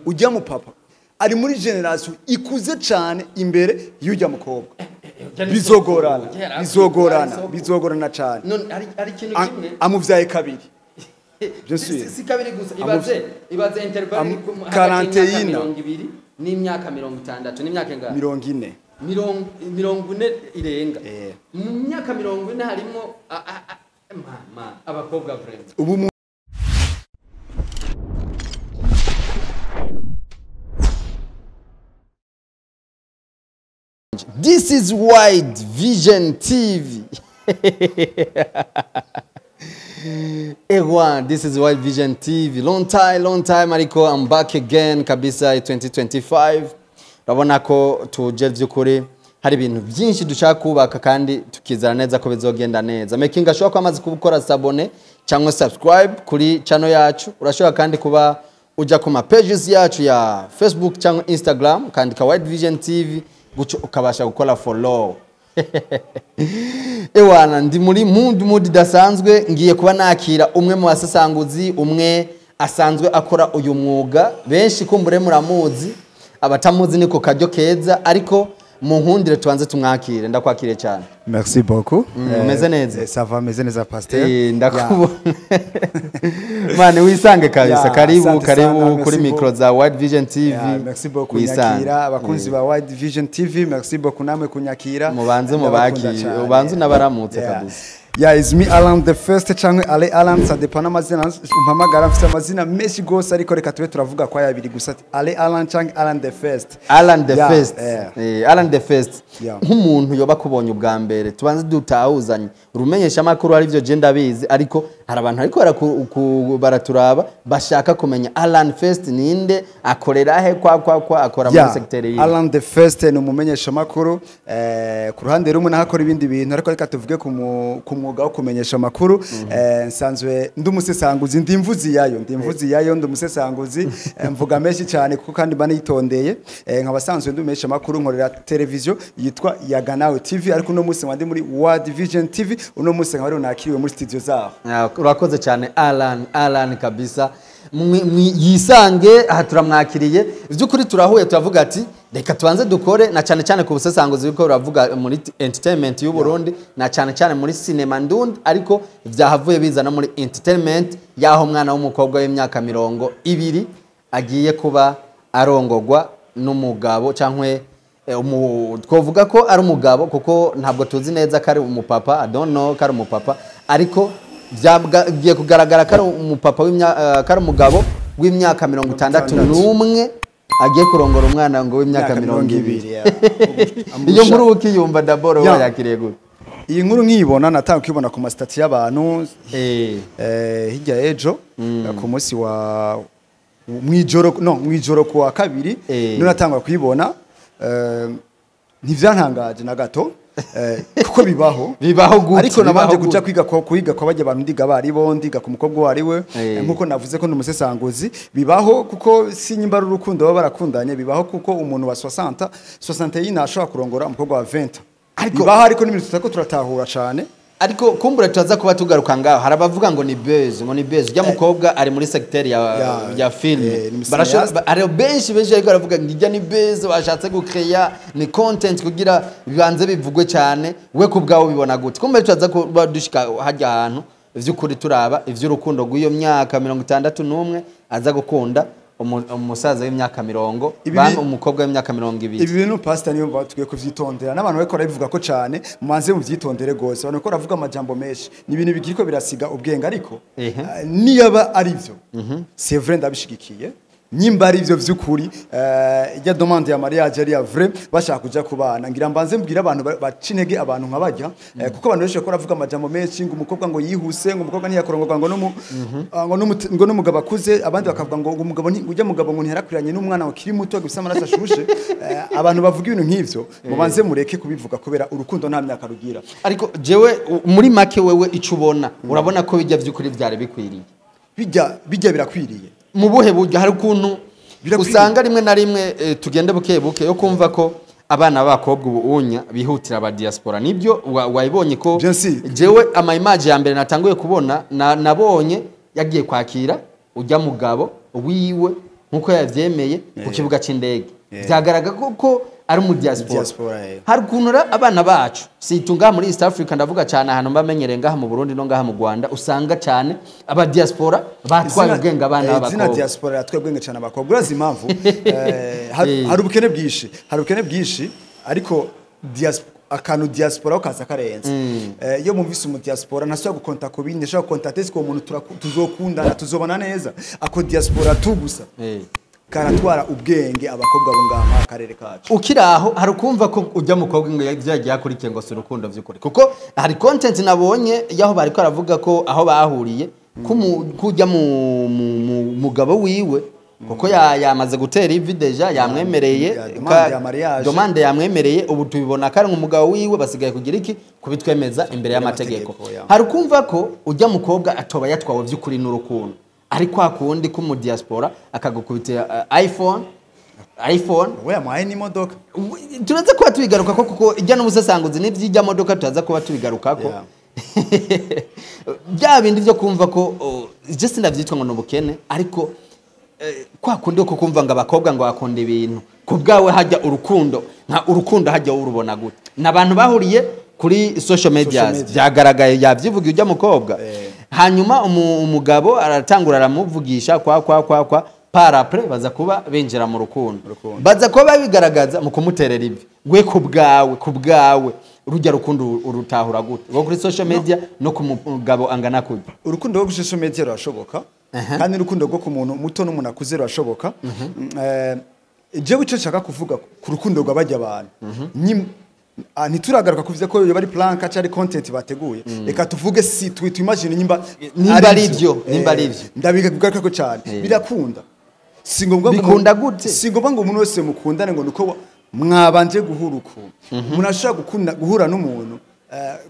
Ujya mu papa ari muri génération ikuze cyane imbere y'ujya mukobwa, bizogorana, bizogorana, bizogorana cyane. None hari ikintu kimwe. Amuvyaye kabiri. Bien sûr. Si kabiri gusa, ibaze intervalle hagati y'imyaka 41. 20 n'imyaka 60, n'imyaka ingahe? 40. 40 irenga. Mu myaka 40 harimo mama abakobwa vraiment. Ubu This is Wide Vision TV. Ewa, this is Wide Vision TV. Long time, long time, ariko I'm back again kabisa 2025. Urabona ko tuje by'ukuri hari ibintu byinshi dushaka kubaka kandi tukizera neza ko bizogenda neza. Making ashobora kuba amaze gukora s'abonner cyangwa subscribe kuri channel yacu. Urashobora kandi kuba uja ku ma pages yacu ya Facebook cyangwa Instagram, ukandika Wide Vision TV gutyo ukabasha gukora follow. Ewana, ndi muri mood idasanzwe, ngiye kuba nakira umwe mu basesanguzi, umwe asanzwe akora uyu mwuga, benshi kumbure muramuzi, abatamuzi niko karyo keza, ariko mu nkundire tubanze tumwakire. Ndakwakiriye cyane. Merci beaucoup. Umeze neza? Ça va, meze neza, pasteur. Ndakubona mane, wisange kabisa. Yeah, karibu. Asante Karibu sana, kuri merci micro beaucoup. za Wide Vision TV. Yeah, merci beaucoup Wisange. kunyakira. Abakunzi ba Wide Vision TV, merci beaucoup namwe kunyakira. Mubanze Ndabakunda mubakire, cyane. ubanze unabaramutse kabisa. Yeah, it's me, Alan the First cyangwa Ale Alan, ça dépend n'amazina umpamagara. Mfite amazina menshi gose, ariko reka tube turavuga kwa yabiri gusa, Ale Alan cyangwa Alan the First. Alan the First. Yeah. Alan the First. Yeah. Nk'umuntu yoba kubonye ubwa mbere, tubanze dutahuzanye, urumenyesha amakuru ari byo je ndabizi, ariko hari abantu ariko baraturaba bashaka kumenya Alan First ninde, akorera he, kwa akora muri secteur yihe? Alan the First ni umumenyeshamakuru ku ruhande rumwe, naho akora ibindi bintu, ariko reka tuvuge ku mwuga wo kumenyesha amakuru. Nsanzwe ndi umusesanguzi, ndi imvuzi yayo, ndi umusesanguzi, mvuga menshi cyane kuko kandi mba nitondeye. Nkaba sanzwe ndi umumenyesha amakuru, nkorera televiziyo yitwa Yaganawe TV, ariko uno munsi nkaba ndi muri World Vision TV. Uno munsi nkaba ariho nakiriwe muri studio zaho. Ah, urakoze cyane Alan, Alan kabisa. Yisange aha, turamwakiriye by'ukuri, turahuye, turavuga ati reka tubanze dukore na cyane cyane ku busesanguzi bwo uravuga muri entertainment y'u Burundi, na cyane cyane muri cinema ndundi, ariko byahavuye biza no muri entertainment y'aho umwana w'umukobwa w'imyaka 20 agiye kuba arongogwa n'umugabo cyangwa twovuga ko ari umugabo kuko ntabwo tuzi neza ko ari umupapa. I don't know ko ari umupapa, ariko byagiye kugaragara ko ari umupapa ko ari umugabo w'imyaka 61 agiye kurongora umwana ngo w'imyaka 20. Yeah. Iyo nkuru ukiyumva d'abord, wayakiriye gute? Iyi nkuru nkiyibona, natanga kuyibona ku ma statuts y'abantu hirya ejo ku munsi wa mwijoro, no mwijoro ku wa kabiri, niho natangwa kuyibona. Ntivyantangaje na gato, kuko bibaho. Bibaho gute? Ariko nabanje Bibaho kuja gute? kwiga kwa bajya abantu, ndiga bari bo, ndiga ku mukobwa uwo ari we. Nkuko navuze ko ndi umusesanguzi, bibaho kuko si nyimba ari urukundo baba barakundanye. Bibaho kuko umuntu wa 60, 61 ashobora kurongora umukobwa wa 20. Bibaho, ariko n'ibintu tutako turatahura cane. Ariko kumbura turaza kuba tugaruka ngaho, hari abavuga ngo ni buzz, ngo ni buzz, ujya mukobwa ari muri secteur ya ya film. Ni cinéaste. Hari benshi benshi ariko baravuga ngo ijya ni buzz, bashatse gucreya ni content kugira bibanze bivugwe cyane. We ku bwawe ubibona gute? Kumbura turaza kuba dushika hajya ahantu vy'ukuri turaba ivy'urukundo rw'iyo myaka 61 aza gukunda umusaza w'imyaka mirongo umukobwa w'imyaka 20. Ibi bintu, pastor, niyo mpamvu tukwiye kuvyitondera n'abantu bariko barabivuga ko cane. Mubanze muvyitondere gose. Abantu bariko baravuga amajambo menshi, ni ibintu bigiriko birasiga ubwenge, ariko niyaba ari vyo, c'est vrai, ndabishigikiye. Nyimba ari ivyo vy'ukuri, ijya demande ya mariage ari ya vrai, bashaka kuja kubana, ngira mbanze mbwira abantu baca intege abantu nka bajya, kuko abantu benshi bariko baravuga amajambo menshi ngo umukobwa ngo yihuse, ngo umukobwa ntiyakorongorwa ngo n'umugabo akuze, abandi bakavuga ngo umugabo ujya mugabo ngo ntiyarakwiranye n'umwana ukiri muto gufise amaraso ashushe. Abantu bavuga ibintu nk'ivyo, mubanze mureke kubivuga, kubera urukundo nta myaka rugira. Ariko jewe muri make, wewe ico ubona, urabona ko bijya vy'ukuri vyari bikwiriye? Bijya birakwiriye. Mu buhe buryo? Hari ukuntu Birakwiriye. usanga rimwe na rimwe tugende buke buke yo kumva ko abana b'abakobwa ubu unya bihutira aba diaspora, nibyo wayibonye ko Bien sûr. jewe ama image ya mbere natanguye kubona nabonye yagiye kwakira ujya mugabo wiwe. nkuko yavyemeye ku kibuga c'indege, vyagaragara ko ari mu diaspora. Hari ukuntu abana bacu situnga muri East Africa, ndavuga cyane ahantu mbamenyereye ngaha mu Burundi no ngaha mu Rwanda, usanga cyane aba diaspora batwaye ubwenge abana b'abakobwa. Izina diaspora yatwaye ubwenge cyane abakobwa. Urazi impamvu? Hari ubukene bwinshi, hari ubukene bwinshi, ariko akantu diaspora ukaza karenze. Iyo mumvise umu diaspora ntashobora gukonta ku bindi, ashobora gukonta tese ko umuntu tuzokundana, tuzobana neza. Ako diaspora tugusa karatwara ubwenge abakobwa bo ngaha akarere kacu. Ukiraho hari kumva ko ujya mukobwa ngo yagiye akurikiye ngo si urukundo vy'ukuri, kuko hari content nabonye yaho bariko aravuga ko aho bahuriye kujya mu mugabo wiwe, kuko yamaze gutera ivi deja, yamwemereye demande yamwemereye, ubu tubibona ko ari umugabo wiwe, basigaye kugira iki kubitwemeza imbere y'amategeko. Hari kumva ko ujya mukobwa atoba yatwawe vy'ukuri n'urukundo, ariko akundi ko mu diaspora akagukubita iPhone we yamuhaye n'imodoka. Turaza kuba tubigaruka ko kuko ijya n'ubusasanguzi n'ivyijya modoka turaza kuba tubigaruka ko bya bindi byo kumva ko just ndavyitwa ngo nubukene, ariko kwa kundi ko kumva ngo abakobwa ngo bakunda ibintu ku bwawe hajya urukundo, nka urukundo hajya urubona gute? Nabantu bahuriye kuri social media byagaragaye, yavyivugiye ujya mukobwa. Hanyuma umugabo aratangura aramuvugisha kwa kwa kwa kwa par après baza kuba binjira mu rukundo, baza kuba babigaragaza mu kumuterera ivi. Gwe ku bwawe rujya rukundo urutahura gute rwo kuri social media no ku mugabo angana kujya? Urukundo rwo kuri social media rurashoboka, kandi urukundo rwo ku muntu muto n'umuntu akuze rurashoboka. Jewe icyo nshaka kuvuga ku rukundo rw'abajya abantu, ntituragaruka kuvuze ko yo bari planka cyari content bateguye. Reka tuvuge si twimagine nimba ari byo, nimba ari byo ndabigaruka ko cyane birakunda. Si ngombwa bikunda gute? Si ngombwa ngo umuntu wese mukundane ngo nuko mwabanje guhura uko. Umuntu ashobora gukunda guhura n'umuntu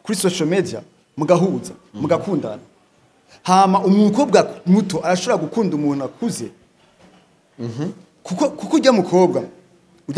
kuri social media mugahuza, mugakundana. Hama umukobwa muto arashobora gukunda umuntu akuze. Kuko ujya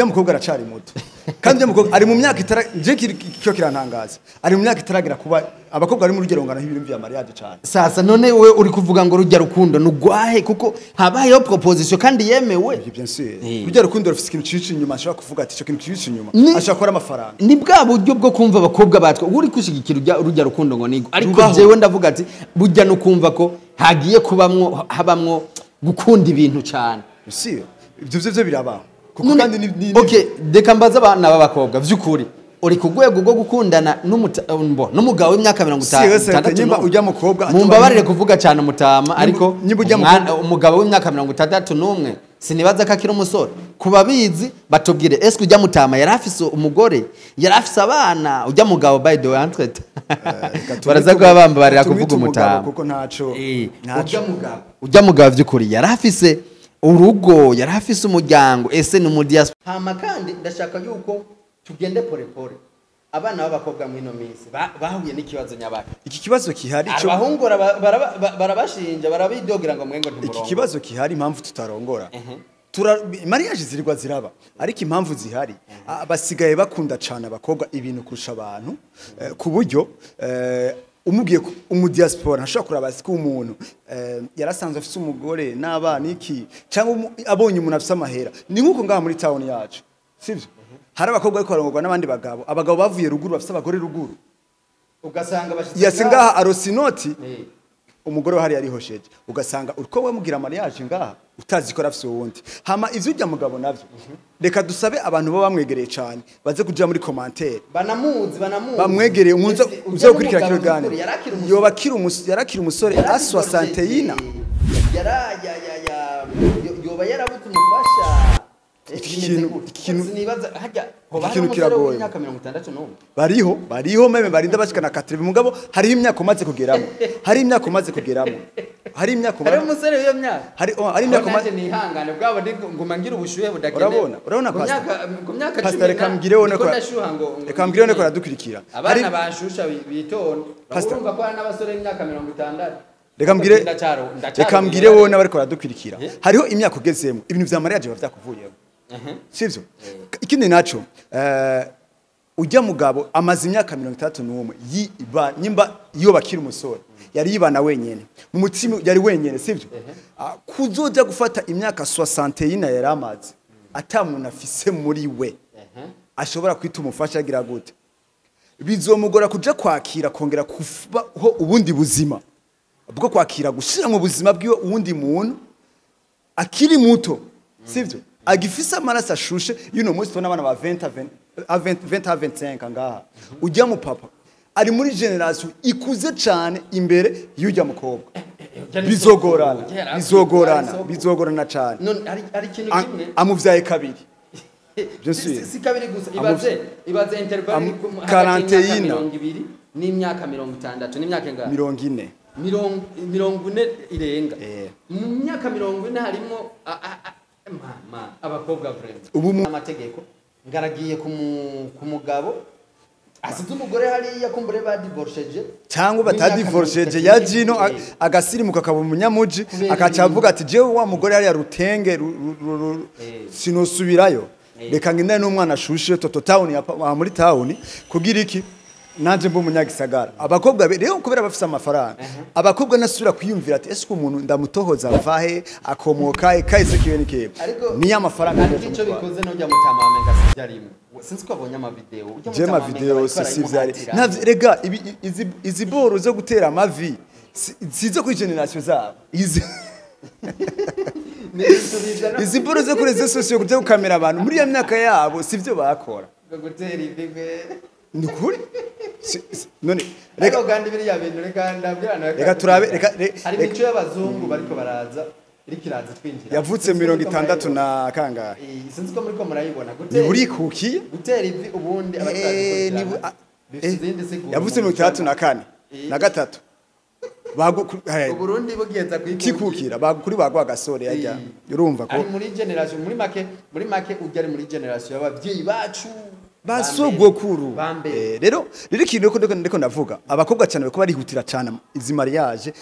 mukobwa aracari muto, kandi ujya mukobwa ari mu myaka itara je cyo kirantangaza, ari mu myaka itaragira kuba abakobwa bari mu rugero ngana nk'ibintu vya mariage cyane. Sasa none we uri kuvuga ngo rujya rukundo nugwahe, kuko habayeho proposition kandi yemewe. Bien sûr, rujya rukundo rufise ikintu cici inyuma, ashobora kuvuga ati cyo kintu cici inyuma, ashobora gukora amafaranga. Ni bwa buryo bwo kumva abakobwa batwa uri kushigikira rujya rukundo ngo nigo, ariko jewe ndavuga ati burya no kumva ko hagiye kubamwo habamwo gukunda ibintu cyane. Si ibyo byo birabaho. Kuko kandi ni okay, reka mbaza abana b'abakobwa vy'ukuri uri ku rwego rwo gukundana n'umugabo w'imyaka 66. Nimba ujya mukobwa mumbabarire kuvuga cyane umutama, ariko umugabo w'imyaka 61 sinibaza ko akiri umusore. Kubabizi batubwire, eske ujya mutama yari afise umugore, yari afise abana? Ujya mugabo by the way entre baraza kuba bambabarira kuvuga umutama kuko ntaco ujya mugabo vy'ukuri yari afise urugo, yari afise umuryango, ese ni mu diaspora. Hama kandi ndashaka yuko tugende pore pore. Abana b'abakobwa mwino minsi bahuye n'ikibazo nyabaki. Iki kibazo kihari cyo abahungu barabashinja barabidogira ngo mwengo ntimurongo. Iki kibazo kihari impamvu tutarongora. Mariage zirirwa ziraba, ariko impamvu zihari basigaye bakunda cyane abakobwa ibintu kurusha abantu, ku buryo umubwiye umu diaspora ntashobora kuraba ko umuntu yarasanzwe afise umugore n'abana iki, cyangwa abonye umuntu afise amahera. Ni nkuko ngaha muri town yacu, sivyo? Hari abakobwa ariko barongorwa n'abandi bagabo, abagabo bavuye ruguru bafise abagore ruguru, ugasanga bashitse yase ngaha arosinoti umugore hari yarihosheje, ugasanga uriko we mugira mariage ngaha utazi ko arafise uwundi. Hama ivyo ujya mugabo navyo reka dusabe abantu bo bamwegereye cyane baze kuja muri commentaire, banamuzi bamwegereye umunzo uzokurikira kino gane yoba yarakira umusore aswa santeina yoba yarabuze umufasha. Ikintu kiragoye. Bariho meme barinda bashikana 4 mugabo hariho imyaka umaze kugeramo, hari imyaka umaze kugeramo, hari imyaka hari umusore w'iyo myaka, hari imyaka umaze nihangane bwabo nguma ngira ubushuhe budakenewe. Urabona ku myaka pastor reka mbwire wone ko reka mbwire wone ko aradukurikira. Abana banshusha bitonda, urumva ko hari n'abasore b'imyaka 60. Reka mbwire wone bariko baradukurikira, hariho imyaka ugezemo ibintu vya mariage biba vyakuvuyemo. Sivyo? Ikindi naco ujya mugabo amaze imyaka 31 yiba nyimba iyo bakira umusore Yari yibana wenyene mu mutima, yari wenyene, sivyo? Kuzoja gufata imyaka 61 yari amaze ata muntu afise muri we ashobora kwita umufasha, agira gute, bizomugora kuja kwakira kongera kubaho ubundi buzima bwo kwakira gushira mu buzima bwiwe uwundi muntu akiri muto, sivyo, agifise amaraso ashushe y'uno munsi. Tubona abana ba 20 à 20 20 à 25 ngaha. Ujya mu papa ari muri génération ikuze cane imbere y'ujya mukobwa. Bizogorana, bizogorana, bizogorana cane. None hari ikintu kimwe. Amuvyaye kabiri, bien sûr. Si kabiri gusa. Ibaze intervalle hagati y'imyaka 41. 20 n'imyaka 60 n'imyaka ingahe? 40. 40 irenga. Mu myaka 40 harimo mama abakobwa vraiment. Ubu Amategeko ngaragiye ku mugabo asize umugore hariya, kumbure badivorceje. Cyangwa W'imyaka batadivorceje, 30. Yajino agasirimuka akaba umunyamuji, Kubera akaca ibintu. avuga ati: "Jewe wa mugore hariya rutenge sinosubirayo, reka ngendane n'umwana ashushe toto town ya muri town kugira iki nanje mbe umunyagisagara." Abakobwa rero kubera bafise amafaranga, abakobwa nasubira kwiyumvira ati: "Ese umuntu ndamutohoza avahe, akomoka he, kahise kiwe ni kihe?" Ariko Niyo amafaranga ariko akoresha icyo mutwara. bikoze n'ujya mutama wamenga si byarimo. Sinzi ko abonye amavideo ujya Je mutama ma wamenga video bariko si vyari barayimuhatira. navyo. Rega izi boro zo gutera amavi sizo kuri génération zabo izi. Ni ibintu bizana Izi boro zo kuri réseaux sociaux, kuja gukamera abantu, muri ya myaka yabo sivyo bakora. Gutera ivi gwe. Ni ukuri. None reka Ariko kandi biriya bintu, reka ndabwira nawe. Reka turabe, Hari imico y'abazungu bariko baraza, iriko iraza twinjira. Yavutse Sinzi ko mirongo muriko itandatu murayibona. na kangahe? Sinzi ko muriko murayibona. Ni Gutera burikukiye. Gutera ivi ubundi Ni bifite izindi siguro. Yavutse mu 64 na gatatu. Bagu Uburundi bugeza kikukira kuri bagwa gasore yajya. Urumva ko Ari muri génération, muri make ujya ari muri génération y'abavyeyi bacu basogokuru. Bambere. Rero ikintu ndiko ndavuga, abakobwa cyane bariko barihutira cyane izi mariage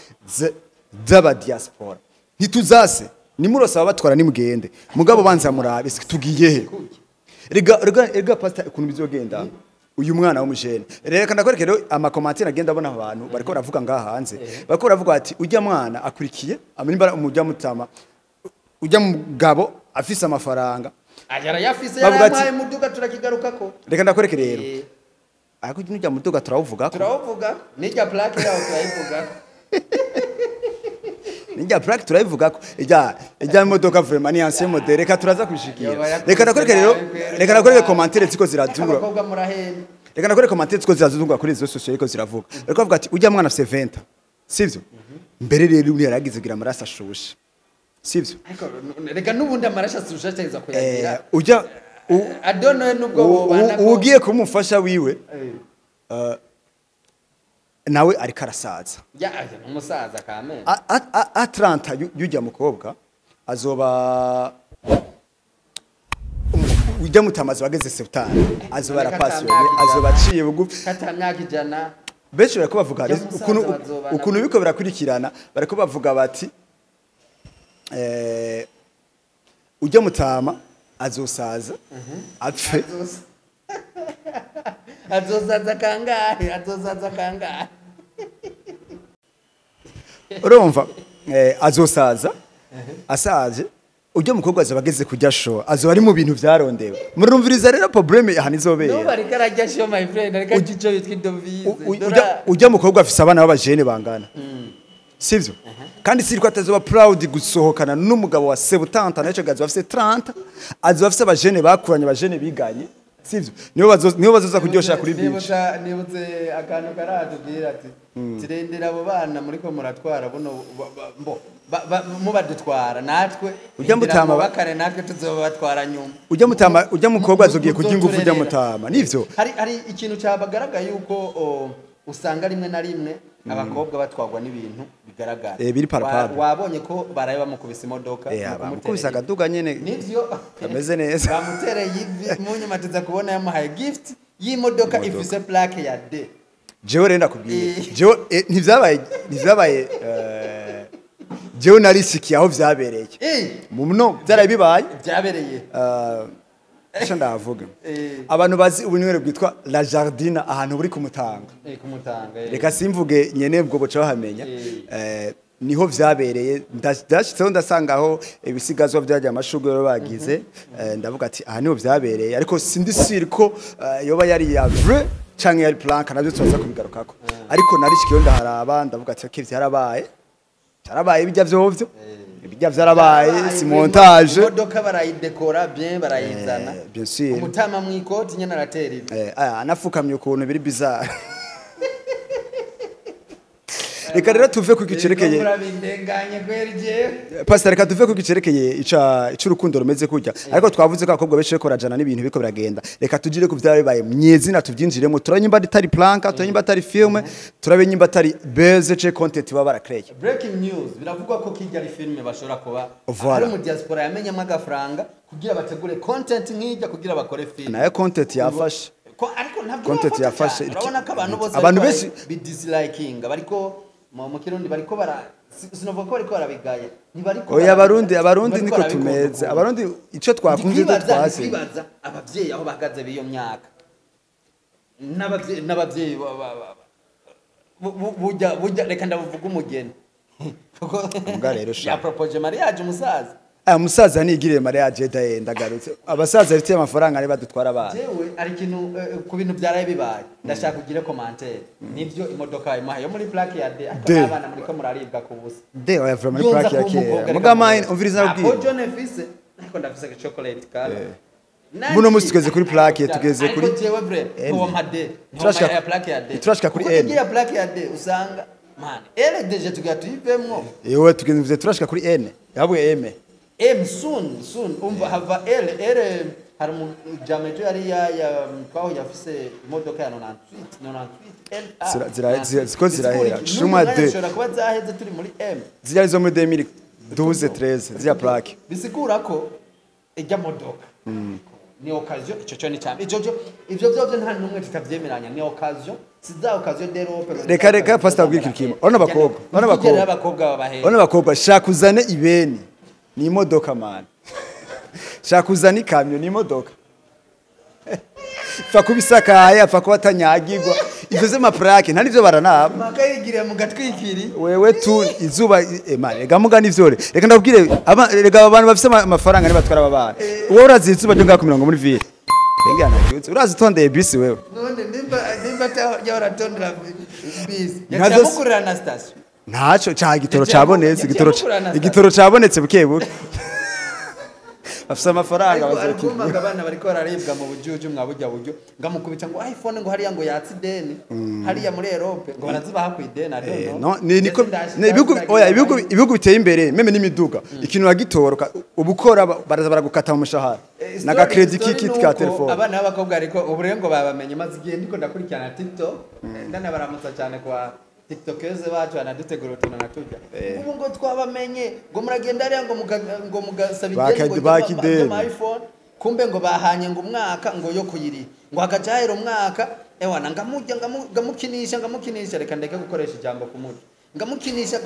z'aba diaspora. Ntituzase nimurose batwara, nimugende, mugabo banza murabe ese tugiye he. Rega pastor, ukuntu bizogenda uyu mwana w'umujene, reka ndakwereke rero ama commentaires agenda abona abantu bariko baravuga ngaha hanze. Bariko baravuga ati ujya mwana akurikiye amenimbara umujya mutama, ujya mugabo afise amafaranga. Yarayafise. Bavuga ati- Yaramuhaye muduga, turakigarukako. Reka ndakwereke rero. Ariko nujya muduga turawuvuga ko Turawuvuga, n'irya plaque yawo turayivuga. Nijya plaque turayivuga ko ijya modoka vraiment ni ancien modèle. Reka turaza kubishikira. Reka ndakwereke rero, reka ndakwereke commentaire ziko zirazungura. Abakobwa murahenda. Reka ndakwereke commentaire ziko zirazungura kuri réseaux sociaux, ariko ziravuga, ariko bavuga ati ujya mwana afise 20, sivyo? Mbere rero uri yaragize kugira amaraso ashushe, sivyo? Ariko reka n'ubundi amaraso ashushe ateza kuyagira. Ujya Adonoye nubwo bobana ko ugiye kumufasha wiwe, nawe ariko arasaza. Ya, umusaza kamene. A 30 yujya mukobwa azoba ujya mutamazi wageze septani, azoba arapasiyone, azoba aciye bugufi. Kata myaka 100. Benshi bariko bavuga Ujya musaza ukuntu bazobana. Ukuntu biko birakurikirana, bariko bavuga bati ujya mutama azosaza apfe. Azosaza kangahe? Azosaza kangahe? Urumva, azosaza asaje, ujya mukobwa azoba ageze kujya show, azoba ari mu bintu vyarondewe. Murumviriza rero problème aha N'ubu nizobera. ariko arajya show, my friend, ariko arya icyo bitwa idovise. Ujya mukobwa afise abana b'abajene bangana, sivyo? Kandi siriko atazoba proud gusohokana n'umugabo wa 70 naco gazo afise 30, azoba afise abajene bakuranye, abajene biganye, sivyo? Nibo bazoza kuryosha kuri beach. Nibutse akantu karatubwira ati tirendera abo bana muriko muratwara buno mbo mubadutwara natwe. Ujya mutama bakare natwe tuzobatwara nyuma. Ujya mutama, ujya mukobwa azogiye kurya ingufu ujya Muzoturerera. mutama, nivyo. Hari ikintu cyabagaragaye yuko usanga rimwe na rimwe abakobwa batwagwa n'ibintu bigaragara. Biri palpable. Wabonye ko baraye bamukubise imodoka mu kumuterera Bamukubise ivi. Akaduga nyene Nivyo. kameze neza. Bamutereye ivi, mu nyuma tuza kubona yamuhaye gift y'imodoka Imodoka. ifise plaque ya D. Jewe rero ndakubwiye, jewe ntivyabaye, jewe narisikiye aho vyabereye. Muno byaraye bibaye. Byabereye. Icyo ndavuga, abantu bazi ubunywero bwitwa La Jardina, ahantu buri kumutanga. Kumutanga. Reka simvuge nyene, ubwo boca bahamenya. Niho vyabereye. Ndashitseho ndasangaho ibisigazwa vyarya amashurwe rero bagize. Ndavuga ati aha niho vyabereye, ariko sindi sûr ko yoba yari ya vrai canke yari prank. Navyo tuzaza kubigarukako, ariko narishikiyeho ndaharaba, ndavuga ati okay, vyarabaye, vyarabaye, bijya vyovyo bijya vyarabaye, si montage. Imodoka barayidekora bien, barayizana. Bien sûr. Umutama mu ikoti nyene aratera ivi. Aya anafukamye ukuntu biri bizarre. Reka rero tuve ku gicerekeye Murabindenganye kweri jewe. Pastor, reka tuve ku gicerekeye ica icurukundo rumeze kurya, ariko twavuze ko abakobwa benshi bariko barajana n'ibintu biriko biragenda. Reka tugire ku vyaba bibaye mwezina, tuvyinjiremo, turabe nyimba atari prank, turabe nyimba atari film, turabe nyimba atari buzz ce content baba barakreye. Breaking news, biravugwa ko kijya ari filime bashobora kuba Voilà. hari mu diaspora yamenyemo agafaranga kugira bategure content nk'ijya kugira bakore film. Nayo content yafashe. Ko ariko ntabwo Content irafata yafashe. cyane. Urabona ko abantu bose Abantu bariko bidislikinga, bariko mu Kirundi bariko bara sinovuga ko bariko barabigaya, ntibariko. Oya, abarundi ntibariko niko barabikunda tumeze. ukuntu. Abarundi ico twakunze ivyo twase. Ndikwibaza abavyeyi aho bahagaze b'iyo myaka, n'abavyeyi burya reka ndabuvuga umugeni kuko Mbwa rero sha. yapropoje mariage umusaza. Aya musaza nigiriye mariage daye, ndagarutse. Abasaza bafitiye amafaranga ari badutwara abana. Jewe ari ikintu ku bintu byaraye bibaye ndashaka ugire commentaire. Nivyo imodoka imuhaye yo muri plaque ya D, ariko D. n'abana muriko muraribwa ku busa. De oya, vraiment muri Yonza plaque ya kuba umukobwa, kera. reka Muga mine, murebe. umviriza Ntabwo nabwiye. John mfise, ariko ndafise chocolate color. Buno musi tugeze kuri plaque, tugeze kuri Ariko jewe vrai N. ntiwompa D, Turashika- ntiwompa ya plaque ya D. turashika kuri Kuko N. igiye ya plaque ya D usanga man L déjà tugira tuyivemwo. Yewe, tugeze, turashika kuri N, yahabwe M. M soon soon. Umva, hava L L hari mu jamejo yari ya twaho yafise imodoka ya 98 98 L A. Ziko zirahera. N'uyu Cuma mwanya D. zishobora kuba zaheze turi muri M. Ziriya zo muri 2012 13 ziriya plaque. Bisigura ko ijya modoka ni occasion. Ico cyo ni cyane, ico cyo ivyo byose nta numwe tutavyemeranya, ni occasion, si za occasion d'Europe. Reka, Pastor, abwire ikintu kimwe. Urabona abakobwa, urabona abakobwa. Abakobwa babahera. Urabona abakobwa, shaka uzane ibeni ni imodoka man, shaka uzane ikamyo ni imodoka, pfa kuba isakaye, apfa kuba atanyagirwa. Ivyo vy'amaplaque nta nivyo baranaba. Maka yigiriye mu gatwikiri. Wewe tu izuba man, rega muga nivyore, reka ndabwire rega abantu bafise amafaranga ni batwara aba bana. Wowe urazi izuba ryo ngaho ku mirongo muri ville Engana nabyutse, urazi utondeye bisi wewe. None nimba yahora bisi Nkazo yacamukurira na station. Ntaco ca gitoro Yaciye cabonetse. yaciye Igitoro amukura na igitoro cabonetse buke buke. Bafise amafaranga. Ariko Bazokigura. ariko abana bariko bararibwa mu bujuju mwa burya buryo, ngamukubita ngo iPhone ngo hariya ngo yatse ideni hariya muri Europe, ngo barazibaha ku ideni, I don't know. No, ni niko Ndetse ni ibihugu, oya, ibihugu biteye imbere, même n'imiduga, ikintu wagitoroka ubukora baraza baragukata mu mushahara naga credit Story kiki nuko ka telefone. Abana b'abakobwa, ariko ubu rero ngo babamenye. Maze igihe ndiko ndakurikirana TikTok, ndanabaramutsa cyane kwa tiktokeze bacu banadutegura utuntu naturya. Ubu ngo twabamenye, ngo muragenda hariya ngo mugasaba ideni ngo Baka ideni. ry'ama iPhone, kumbe ngo bahanye ngo umwaka ngo yo kuyiri ngo hagaca hahera umwaka, ewana ngamurya ngamukinisha ngamukinisha, reka ndeke gukoresha ijambo kumurya, ngamukinisha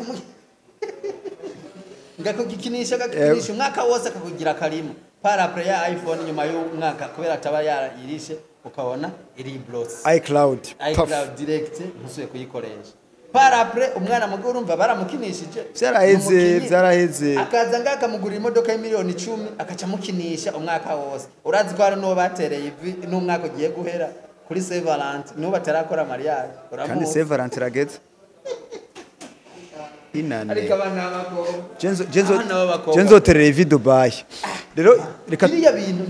ngakugikinisha gakinisha umwaka wose akakugira karimo par après ya iPhone nyuma y'umwaka, kubera ataba yarayirishe, ukabona iri bloss. iCloud. Puff. iCloud direct, ntusuye kuyikoresha. Par après umwana mugo urumva baramukinishije. Vyaraheze, Umukinyi vyaraheze. akaza ngaha akamugurira imodoka y'imiliyoni 10, akaca amukinisha umwaka wose. Urazi ko hari n'uwo batereye ivi n'umwaka ugiye guhera kuri Saint Valentin, n'uwo batarakora mariage. Kandi Uramuzi. Saint Valentin irageze inane. Ariko abana b'abakobwa, Jenzo abana b'abakobwa. Jenzo terere ivi Dubai rero, reka. Biriya bintu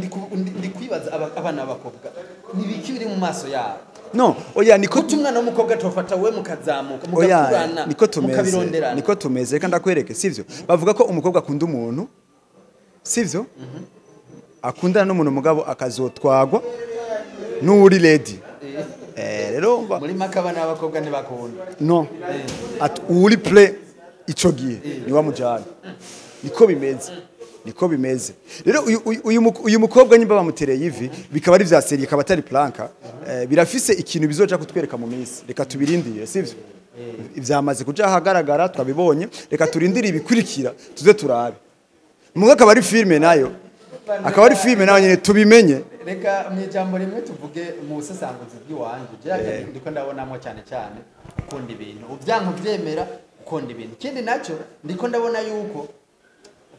ndi kwibaza abana b'abakobwa ni ibiki biri mu maso yabo? No, oya, niko Kuki umwana w'umukobwa tofata we mukazamuka oya mugakurana niko tumeze mukabironderana? Niko tumeze. Reka ndakwereke, sivyo? Bavuga ko umukobwa akunda umuntu, sivyo? Akundana n'umuntu, mugabo akazotwagwa n'uri ready. Rero umva. Muri make abana b'abakobwa ntibakunda. No, at uri play ico gihe ni wamujana. Niko bimeze, niko bimeze. Rero uyu mukobwa nyimba bamutereye ivi bikaba ari vya sérieux, ikaba atari prank, birafise ikintu bizoja kutwereka mu minsi. Reka tubirindire, sivyo? Vyamaze kuja ahagaragara, twabibonye, reka turindire ibikurikira tuze turabe. Muga akaba ari filme nayo. Akaba ari filime nawe nyene tubimenye. Reka mu ijambo rimwe tuvuge mu busesanguzi bw'iwanje, je ndiko ndabonamo cyane cyane ukunda ibintu, ubyanka uvyemera, ukunda ibintu. Ikindi nacyo ndiko ndabona yuko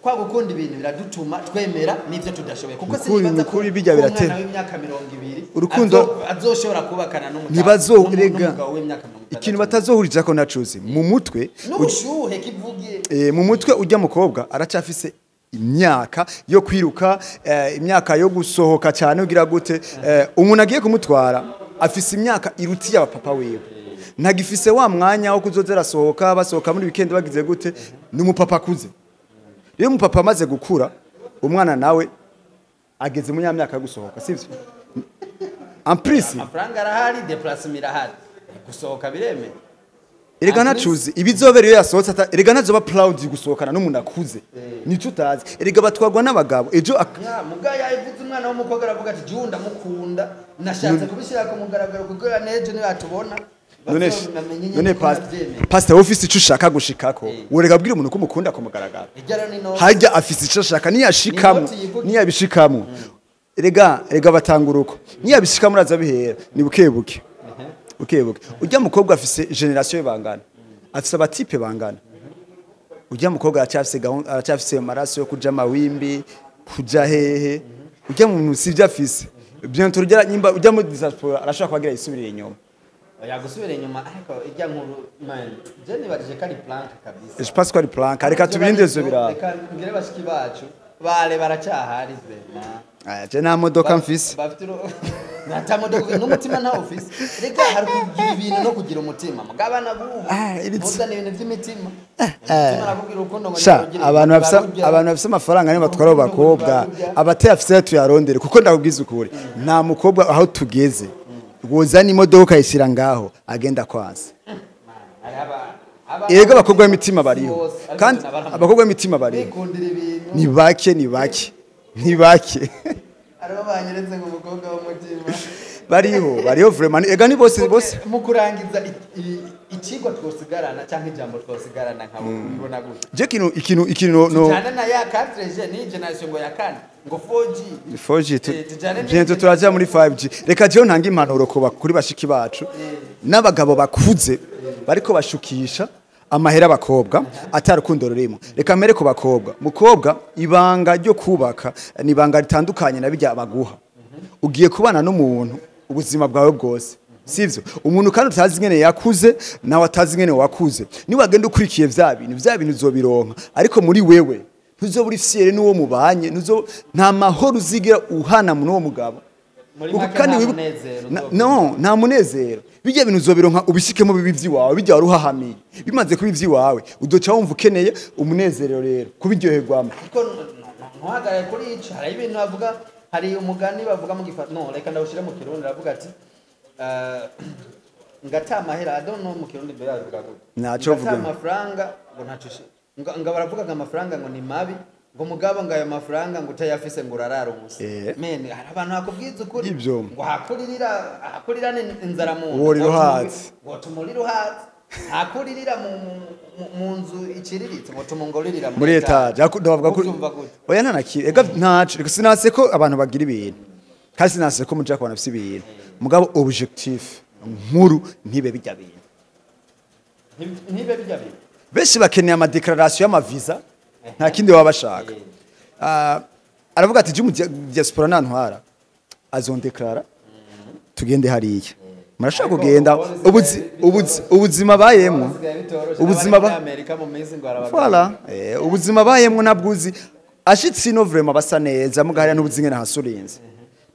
kwa gukunda ibintu biradutuma twemera n'ivyo tudashoboye, kuko sinibaza ko Nukuri bijya biratera. umwana w'imyaka 20 Urukundo- azoshobora kubakana n'umugabo Ntibazorega n'umugabo w'imyaka 60. Ikintu batazohuriza ko nacuze mu mutwe n'ubushuhe kivuge. Mu mutwe ujya mukobwa aracyafise imyaka yo kwiruka, imyaka yo gusohoka cyane, ugira gute, umuntu agiye kumutwara afise imyaka irutiye abapapa wiwe, ntagifise wa mwanya wo kuzoza arasohoka, basohoka muri weekend bagize gute. Ni umupapa akuze rero. Umupapa amaze gukura, umwana nawe ageze mu myaka yo gusohoka, sivyo? En plus Amafaranga arahari, déplacement irahari, gusohoka biremewe. Erega nacuze ibizobera iyo yasohotse erega nazoba proud gusohokana n'umuntu akuze, nico utazi. Erega batwagwa n'abagabo ejo Ya muga yavuze, umwana w'umukobwa aravuga ati: "Juhu ndamukunda, nashatse kubishyira ku mugaragaro kugira n'ejo nibatubona None bazobamenye nyene none ko navyemeye." Pastor, wowe ufise ico ushaka gushikako, woreka abwira umuntu ko umukunda ku mugaragaro? Irya rero ni noti. Harya afise ico ashaka, niyashikamwo Ni noti yivuga. Niyabishikamwo, erega batanga uruko, niyabishikamwo uraza bihera ni buke buke, buke buke. Ujya mukobwa afise génération bangana, afise aba type bangana. Ujya mukobwa aracyafise gahunda, aracyafise amaraso yo kuja mawimbi, kuja hehe. Ujya muntu sivyo afise, bientôt ujya nyimba ujya muri diaspora arashobora kubagira yisubirire inyuma. Oya, gusubira inyuma, ariko irya nkuru man, je nibajije ko ari prank kabisa. Je pense ko ari prank, reka tubirinde ivyo biraba. Reka ngire bashiki bacu bale baracyahari vraiment. Ah, je nta modoka mfise. Bafite nta modoka n'umutima ntawo ufise. Reka, hari kugira ibintu no kugira umutima mugabana bubu. Ah, ntuzane ibintu by'imitima. Umutima arakubwira urukundo ngo Sha ntirugire, abantu bafise barurya. abantu bafise amafaranga niyo batwara abo bakobwa. Barurya. Abateye afise tuyarondere, kuko ndakubwiza ukuri, nta mukobwa aho tugeze wozana imodoka ukayishyira ngaho agenda kwanza. Hari Yego, abakobwa b'imitima bariho. bose, ariko Kandi nabaramu. abakobwa b'imitima bariho. Bikundira ibintu. Ni bake, ni bake, ni bake. Hariho banyeretse ngo umukobwa w'umutima. Bariho, bariho vraiment. Ega ni bose bose. Mu kurangiza, ikigwa twosigarana cyangwa ijambo twosigarana, nka ubibona gute? Je ikintu no Tujyane na ya 4G ni generation ngo ya kane, ngo 4G. 4G Tujyane bientôt turaja muri 5G. Reka jewe ntanga impanuro kuri bashiki bacu n'abagabo bakuze bariko bashukisha amahera abakobwa atarukundo rurimo. Reka mbere ku bakobwa. Mukobwa, ibanga ryo kubaka ni ibanga ritandukanye na bijya baguha. Ugiye kubana n'umuntu ubuzima bwawe bwose, sivyo? Umuntu kandi utazi ingene yakuze, nawe atazi ingene wakuze. Niwagenda ukurikiye vya bintu uzobironka, ariko muri wewe ntuzoba uri fier n'uwo mubanye, nta mahoro uzigira uhana mu n'uwo mugabo. Muri Kuko make kandi nta munezero uzogira. No, nta munezero. Bijya bintu uzobironka ubishikemo bibi vy'iwawe, bijya wari uhahamiye. Bimaze kuba ivy'iwawe, udoca wumva ukeneye umunezero rero kubiryoherwamo. Ariko ntuhagarare kuri ico. Hari ibintu bavuga, hari umugani bavuga mu gifaransa, no reka ndawushire mu Kirundi, aravuga ati ngata amahera, I don't know mu Kirundi mbere yavuga gute. Ntaco Ngata uvuga. Amafaranga ngo ntaco nga baravuga ngo amafaranga ngo ni mabi, ngo mugabo ngo ayo mafaranga ngo utayafise ngo urarara ubusa. Men, hari abantu bakubwiza ukuri Ivyo. ngo hakuririra, hakuririra ni inzara mu nda. Worira Ngo uhaze. Ngo tumurire uhaze, hakuririra mu nzu iciriritse, ngo tumungorira Muri étage ndabavuga ko Uvyumva gute? Oya, nta naki ega ntaco. Reka, sinase ko abantu bagira ibintu, kandi sinase ko muja kubana bafise ibintu, mugabo objectif nkuru ntibe bijya bintu. Ntibe bijya bintu. Benshi bakeneye ama déclaration y'ama visa, nta kindi baba bashaka. Ah, aravuga ati: "Je diaspora nantwara azondeklara tugende hariya." Murashaka Ariko kugenda ubu ubuzima bayemwo bisigaye bitoroshe. Ubuzima N'abari muri Amerika mu minsi ngo harabagabo. Voilà. Ubuzima bayemwo nabwuzi ashitse ino vraiment basa neza, muga hariya n'ubuzi ngene hasurinze.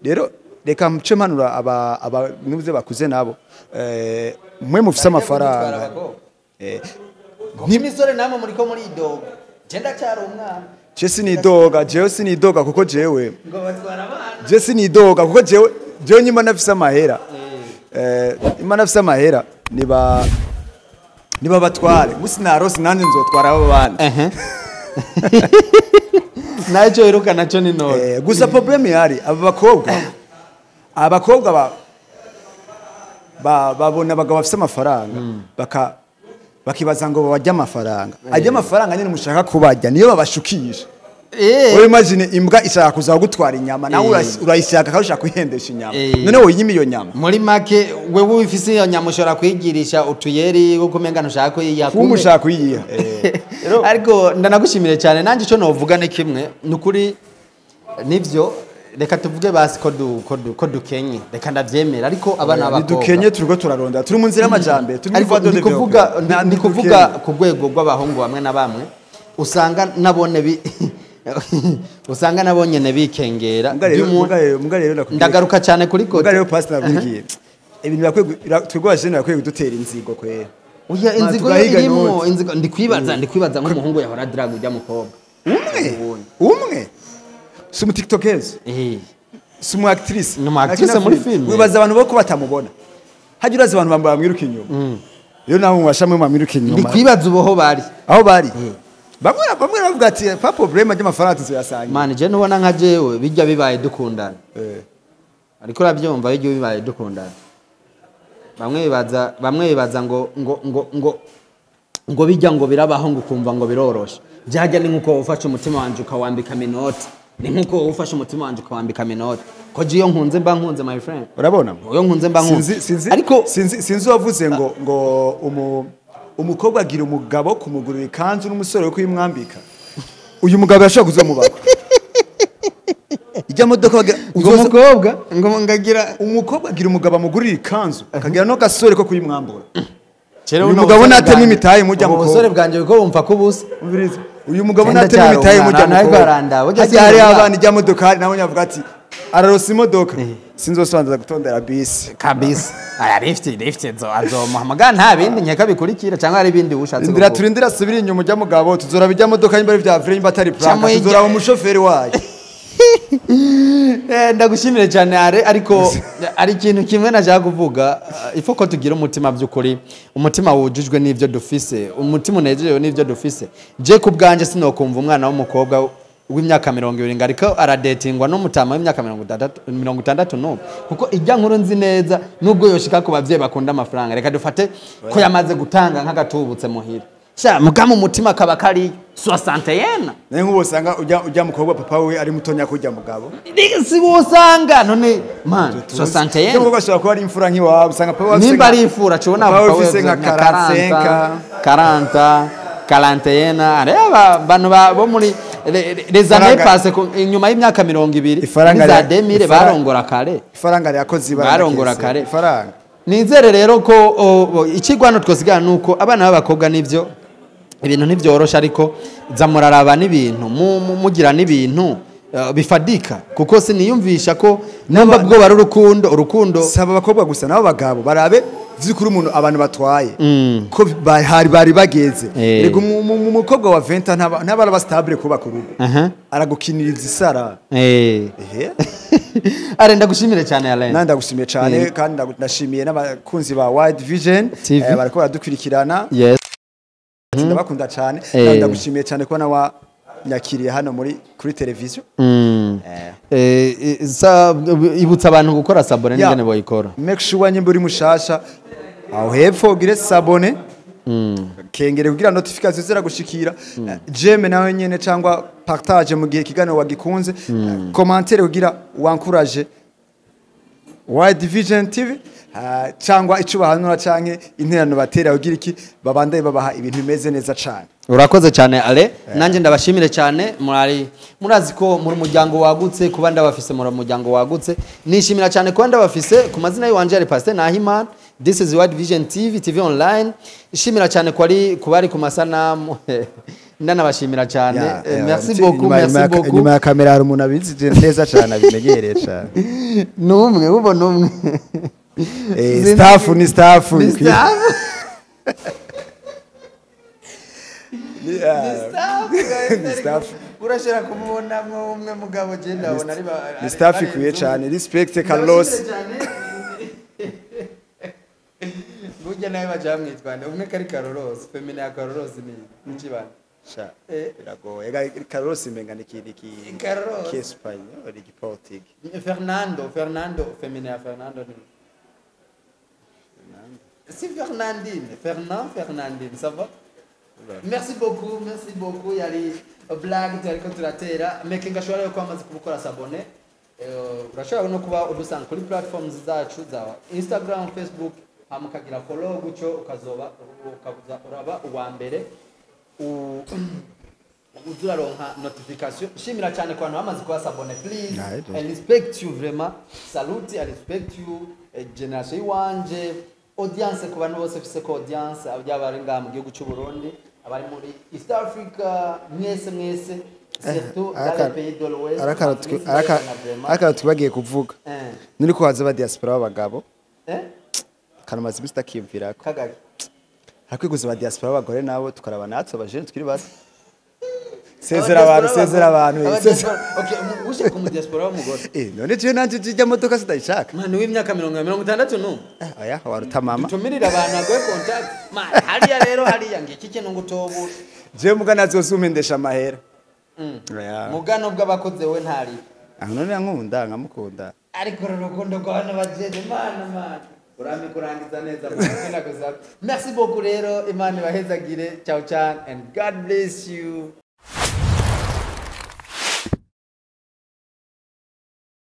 Rero reka mce mpanura aba nubuze bakuze nabo, mwe mufise Bareke kudutwara amafaranga. abakobwa. Ni Imisore namwe muriko muridoga, je ndacyari umwana. Je sinidoga, jewe sinidoga kuko jewe Ngo batwara abana. Je sinidoga kuko jewe nyuma nafise amahera, imana afise amahera, niba batware musi narose nanje nzotwara abo bana. Nacyo wiruka nacyo ni none. Gusa problème yari aba bakobwa, abakobwa ba babona abagabo bafise amafaranga, bakibaza ngo babarya amafaranga. Ajya amafaranga nyine mushaka kubarya niyo babashukisha. Wowe imagine imbwa ishaka kuza gutwara inyama, nawe urayishaka kandi ushaka kuyihendesha inyama. None woyinyima iyo nyama? Muri make, wewe ufise iyo nyama ushobora kuyigirisha utuyeri kuko umenga ntushaka kuyiha. Kumbe ushaka kuyiha. Ariko ndanagushimire cyane. Nanjye icyo novuga ni kimwe, ni ukuri nivyo. Reka tuvuge basi ko dukenye, reka ndavyemera, ariko abana b'abakobwa Ntidukenye, turiko turarondera, turi mu nzira y'amajambere, turi muri ariko voie de ndi kuvuga développement. ndi kuvuga ku rwego rw'abahungu bamwe na bamwe, usanga nabo nyene bikengera. Mbwa rero nakubwiye. Ndagaruka cyane kuri Mbwa côté rero, pastor, nabwiye ibintu birakwiye twebwe abajene birakwiye kudutera inzigo kwera. Oya, Ma, inzigo yo tugahiga irimo inoti. Inzigo, ndikwibaza nk'umuhungu yahora drague ujya mukobwa. Umwe umwe si umu tiktokers, si umu actrice? Ni umu actrice Akina muri film. film. Wibaza abantu bo ko batamubona hajya? Urazi abantu bamwiruka inyuma? Rero nawe mubashamwe bamwiruka inyuma. Ndikwibaza uboho bari. Aho bari, bamwe bamwe bavuga ati: "Pas problème, ry'amafaranga tuzoyasanga." Man, je nubona nka jewe bijya bibaye dukundana, ariko urabyumva, bijya bibaye dukundana, bamwe bibaza ngo bijya ngo birabaho, ngo ukumva ngo biroroshe. Byajya ni nkuko ufashe umutima wanje ukawambika menottes, ni nkuko ufashe umutima wanje ukawambika menottes, ko je iyo nkunze mba nkunze, my friend. Urabona? Iyo nkunze mba nkunze. Sinzi Ariko sinzi wavuze ngo umukobwa agira umugabo kumugurira ikanzu n'umusore wo kuyimwambika. Uyu mugabo yashobora kuzomubaka ijya modoka Ngo umukobwa ngo ngagira Umukobwa agira umugabo amugurira ikanzu, akagira no gasore ko kuyimwambura. Kera Uyu buno mugabo busore natema bwanjye- imitahe mujya ubu mukobwa. busore bwanjye bwo bumva ko ubusa. Umviriza, uyu mugabo Genda natema cyaro, imitahe umwana mujya nawe mukobwa. baranda, burya Hajya hariho sinzi abana ijya modokari, nawe nyavuga ati ararosa imodoka, sinzosobanura gutondera bisi. Kabisa, aya lift zo azomuhamagara, nta bindi nkeka bikurikira cyangwa hari ibindi ushatse Indira kuvuga. Turindira asubire inyuma ujya mugabo, tuzoraba ijya modoka nimba ari vya vrai, nimba atari prank. Tuzoraba umushoferi wayo. Ndagushimire cyane are, ariko ari ikintu kimwe nashaka kuvuga. Ifo ko tugira umutima by'ukuri, umutima wujujwe n'ibyo dufise, umutima unejerewe n'ibyo dufise. Je ku bwanjye sinokumva umwana w'umukobwa w'imyaka 20 ngo ariko aradetingwa n'umutama w'imyaka 60, 60 n'ubu, kuko ijya nkuru nzi neza nubwo yoshika ku bavyeyi bakunda amafaranga, reka dufate ko yamaze gutanga nk'agatubutse muhira sha, mugama umutima kaba kari 61. Naye nk'ubu usanga ujya mukobwa papa we ari mutonya kujya mugabo. Si wosanga none man 61. Ujya mukobwa ashobora kuba ari imfura nk'iwabo, usanga papa we afise Nimba ari imfura cubona papa we afise nka 45. 40, 41, areba bantu bo muri les années passées, inyuma y'imyaka 20 Ifaranga za 2000 barongora kare. Ifaranga ryakoze ibara. Barongora Ndakese. kare. Ifaranga. Nizere rero ko ikigwa hano twosigana nuko abana b'abakobwa, nivyo, ibintu ntibyoroshe, ariko za muraraba n'ibintu mugira n'ibintu bifadika, kuko siniyumvisha ko nimba bwo bari urukundo. Saba abakobwa gusa, nabo bagabo barabe vy'ukuri umuntu abantu batwaye ko hari bari bageze. Rega umukobwa wa 20 ntaba araba stable kubaka urugo. Aragukiniriza isara. Ehe. Are, ndagushimire cyane, Alain. Nandi ndagushimiye cyane, kandi ndashimiye n'abakunzi ba Wide Vision TV. Bariko baradukurikirana. Ndabakunda cyane. Kandi ndagushimiye cyane kubona wanyakiriye hano muri kuri televiziyo. Ibutsa abantu gukora s'abonner n'ingene boyikora. Make sure nyimba uri mushasha aho hepfo ugire s'abonner, kengere kugira notification ziragushikira, j'aime nawe nyene cyangwa partage mu gihe ikiganiro wagikunze, commentaire kugira wankuraje Wide Vision TV, cyangwa ico bahanura canke interano batera kugira iki babandaye babaha ibintu bimeze neza cane. Urakoze cyane Ale, nanjye ndabashimire cyane. Murari murazi ko muri umuryango wagutse, kuba ndabafise muri umuryango wagutse, nishimira cyane kuba ndabafise. Ku mazina y'iwanje ari Pasteur Nahimana. This is Wide Vision TV, TV online. Ishimira cyane ko ari kuba ari ku masanamu, ndanabashimira cyane. Merci beaucoup, merci beaucoup. Inyuma ya kamera hari umuntu abizi neza cyane, abimenyereye cyane. Numwe ubona umwe. Staff ni staff. Ni staff. Ni staff. Urashobora kumubonamwo umwe, mugabo je ndabona ari Ni staff ikwiye cyane. Respect, Carlos. Burya nawe baca bamwitwa nde? Umwe kari Carlos, féminin ya Carlos ni nikibana? Sha, biragoye. Carlos imenga ni iki Carlos. Ki Espagnol, iki Portugal. Fernando, Fernando, féminin ya Fernando ni si Fernandine, Fernand, Fernandine, ça va? Merci beaucoup, merci beaucoup. Yari Blague ariko turatera, making sure yuko amaze kubukora s'abonner. Urashobora no kuba udusanga kuri platforms zacu za Instagram, Facebook, hama ukagira follow gutyo, ukazoba ukabuza uraba uwa mbere uza uraronka notification. Shimira cyane ku bantu bamaze kuba s'abonner, please. I respect you vraiment, salute, I respect you. Generation iwanje, audience, ku bantu bose mfise ko audience, yaba ari ngaha mu gihugu cy'u Burundi, abari muri East Africa, mwese mwese, surtout dans les pays de l'Ouest. Arakara twibagiye kuvuga. Nuri ko haza ba diaspora b'abagabo. Kanamaze imisi takiyumvirako. Kagari. Harakwiye kuza ba diaspora b'abagore nabo, tukaraba natwe abajene tukiri bato. Sezera abantu, sezera abantu, sezera. Okay, ushaka mu diaspora w'umugore? None jewe nanje ijya modoka sitayishaka. Mwana w'imyaka 60 nu. Oya, waruta mama. Dutumirire abantu agoye contact. Man, hariya rero, hariya ngiki kintu ngutobura. Jewe muga nazosumpendesha amahera. Oya. Mugano bw'abakoze we ntari. Ah, none yankunda nkamukunda. Ariko uru rukundo rw'abana bajeje, mana, mana. Urame kurangiza neza, mana. Merci beaucoup rero, Imana ibahezagire. Ciao ciao and God bless you.